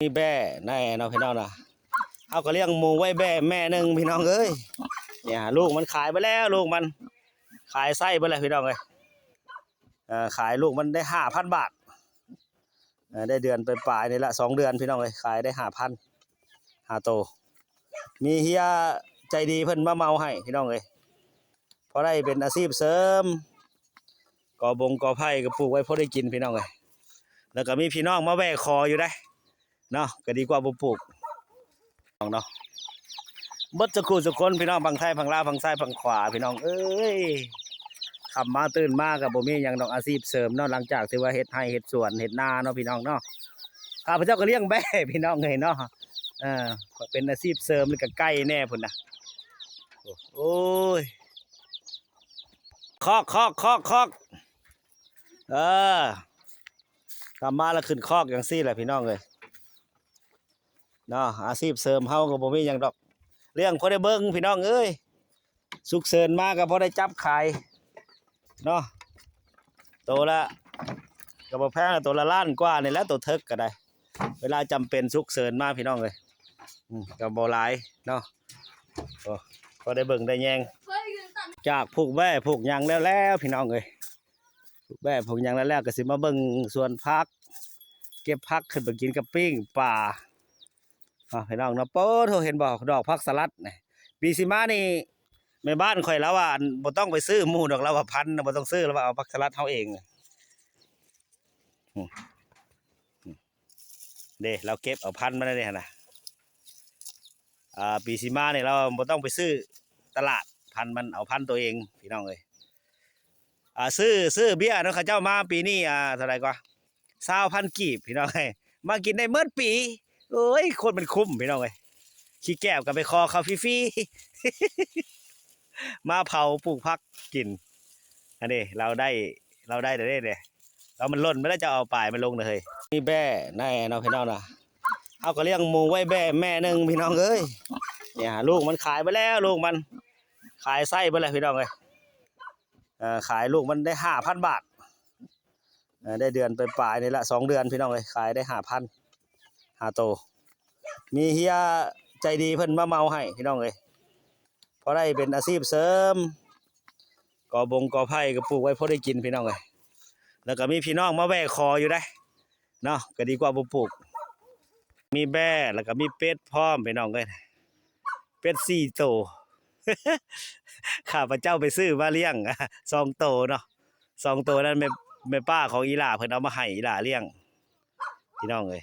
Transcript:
ມີແບ້ແນ່ເນາະພີ່ນ້ອງເນາະ. ເຮົາກໍລ້ຽງໝູໄວ້ແບ້ແມ່ໜຶ່ງພີ່ນ້ອງເອີຍ. ນີ້ ລູກມັນຂາຍໄປແລ້ວ ລູກມັນຂາຍໄສ້ໄປແລ້ວພີ່ນ້ອງເອີຍ. ເອີ ຂາຍລູກມັນໄດ້ຫ້າພັນບາດ. ເອີ ໄດ້ເດືອນປາຍໆນີ້ລະ ສອງເດືອນພີ່ນ້ອງເອີຍ ຂາຍໄດ້ຫ້າພັນ ຫ້າໂຕ. ມີເຮຍໃຈດີເພິ່ນມາເໝົາໃຫ້ພີ່ນ້ອງເອີຍ ພໍໄດ້ເປັນອາຊີບເສີມ. ກໍບົງກໍໄຜ່ກໍປູກໄວ້ພໍໄດ້ກິນພີ່ນ້ອງເອີຍ. ແລ້ວກໍມີພີ່ນ້ອງມາແວ່ຂໍຢູ່ເດ້ເນາະ ກໍດີກວ່າບໍ່ປູກເນາະ. ເບິດສູ່ຄູ່ສູ່ຄົນພີ່ນ້ອງ ຝັ່ງໄທຝັ່ງລາວ ຝັ່ງຊ້າຍຝັ່ງຂວາພີ່ນ້ອງເອີຍ. ຄ່ຳມາຕື່ນມາກໍບໍ່ມີຫຍັງດອກ ອາຊີບເສີມເນາະ ຫຼັງຈາກທີ່ວ່າເຮັດໄຮ່ເຮັດສວນເຮັດນາເນາະພີ່ນ້ອງເນາະ. ຂ້າພະເຈົ້າກໍລ້ຽງແບ້ພີ່ນ້ອງເອີຍເນາະ ເອີ ເປັນອາຊີບເສີມ ແລ້ວກໍໄກ່ແດ່ພຸ້ນນະ. ໂອ້ຍ ຄອກ ຄອກ ຄອກ ຄອກ ເອີ ກັບມາແລ້ວຂຶ້ນຄອກຈັ່ງຊີ້ແຫຼະພີ່ນ້ອງເອີຍເນາະ. ອາຊີບເສີມເຮົາກໍບໍ່ມີຫຍັງດອກ ລ້ຽງພໍໄດ້ເບິ່ງພີ່ນ້ອງເອີຍ. ສຸກເສີນມາກໍພໍໄດ້ຈັບຂາຍເນາະ. ໂຕລະກໍບໍ່ແພງ ໂຕລະລ້ານກວ່ານີ້ແຫຼະ ໂຕເຖິກກໍໄດ້. ເວລາຈຳເປັນສຸກເສີນມາພີ່ນ້ອງເອີຍ ອືມ ກໍບໍ່ຫຼາຍເນາະ. ໂອ້ ພໍໄດ້ເບິ່ງໄດ້ແຍງ ຈາກຜູກແບ້ຜູກຫຍັງແລ້ວໆ ພີ່ນ້ອງເອີຍ. ຜູກແບ້ຜູກຫຍັງແລ້ວໆ ກໍຊິມາເບິ່ງສວນຜັກ ເກັບຜັກຂຶ້ນໄປກິນກັບປີ້ງປາ. ເນາະ ພີ່ນ້ອງເນາະ ໂປໂທ ເຫັນບໍ່ ດອກຜັກສະລັດນີ້ ປີຊິມານີ້ ແມ່ບ້ານຂ້ອຍລາວວ່າ ອັນ ບໍ່ຕ້ອງໄປຊື້ໝູດອກ ລາວວ່າພັນນະບໍ່ຕ້ອງຊື້ ລາວວ່າເອົາຜັກສະລັດເຮົາເອງ. ອືມ ເດ້ ລາວເກັບເອົາພັນມາໄດ້ຫັ້ນນະ. ອ່າ ປີຊິມານີ້ລາວບໍ່ຕ້ອງໄປຊື້ຕະຫຼາດ ພັນມັນ ເອົາພັນໂຕເອງພີ່ນ້ອງເອີຍ. ອ່າ ຊື້ ຊື້ເບຍນຳເຂົາເຈົ້າມາປີນີ້ ອ່າ ເທົ່າໃດກວ່າ ຊາວພັນກີບພີ່ນ້ອງເອີຍ ມາກິນໄດ້ໝົດປີ. ໂອ້ຍ ຄົນມັນຄຸ້ມພີ່ນ້ອງເອີຍ ຂີ້ແກບກໍໄປຂໍເຂົາຟຣີໆ ມາເຜົາປູກຜັກກິນ. ອັນນີ້ລາວໄດ້ ລາວໄດ້ແລ້ວເດ້ ລາວມັນຫຼົ່ນໄປແລ້ວ ເຈົ້າເອົາປາຍມັນລົງເດີເຮີ້ຍ. ມີແບ້ແນ່ເນາະພີ່ນ້ອງເນາະ ເຮົາກໍລ້ຽງໝູໄວ້ແບ້ແມ່ໜຶ່ງພີ່ນ້ອງເອີຍ. ນີ້ ລູກມັນຂາຍໄປແລ້ວ ລູກມັນຂາຍໄສ້ໄປແລ້ວພີ່ນ້ອງເອີຍ. ເອີ ຂາຍລູກມັນໄດ້ຫ້າພັນບາດ ເອີ ໄດ້ເດືອນປາຍໆນີ້ລະ ສອງເດືອນພີ່ນ້ອງເອີຍ ຂາຍໄດ້ຫ້າພັນ ຫ້າໂຕ. ມີເຮຍໃຈດີເພິ່ນມາເໝົາໃຫ້ພີ່ນ້ອງເອີຍ ພໍໄດ້ເປັນອາຊີບເສີມ. ກໍບົງກໍໄຜ່ກໍປູກໄວ້ພໍໄດ້ກິນພີ່ນ້ອງເອີຍ. ແລ້ວກໍມີພີ່ນ້ອງມາແວ່ຂໍຢູ່ເດ້ເນາະ ກໍດີກວ່າບໍ່ປູກ. ມີແບ້ ແລ້ວກໍມີເປັດພ້ອມພີ່ນ້ອງເອີຍ ເປັດສີ່ໂຕ. ຂ້າພະເຈົ້າໄປຊື້ມາລ້ຽງສອງໂຕເນາະ ສອງໂຕນັ້ນແມ່ ແມ່ປ້າຂອງອີ່ຫຼ້າເພິ່ນເອົາມາໃຫ້ອີ່ຫຼ້າລ້ຽງພີ່ນ້ອງເອີຍ.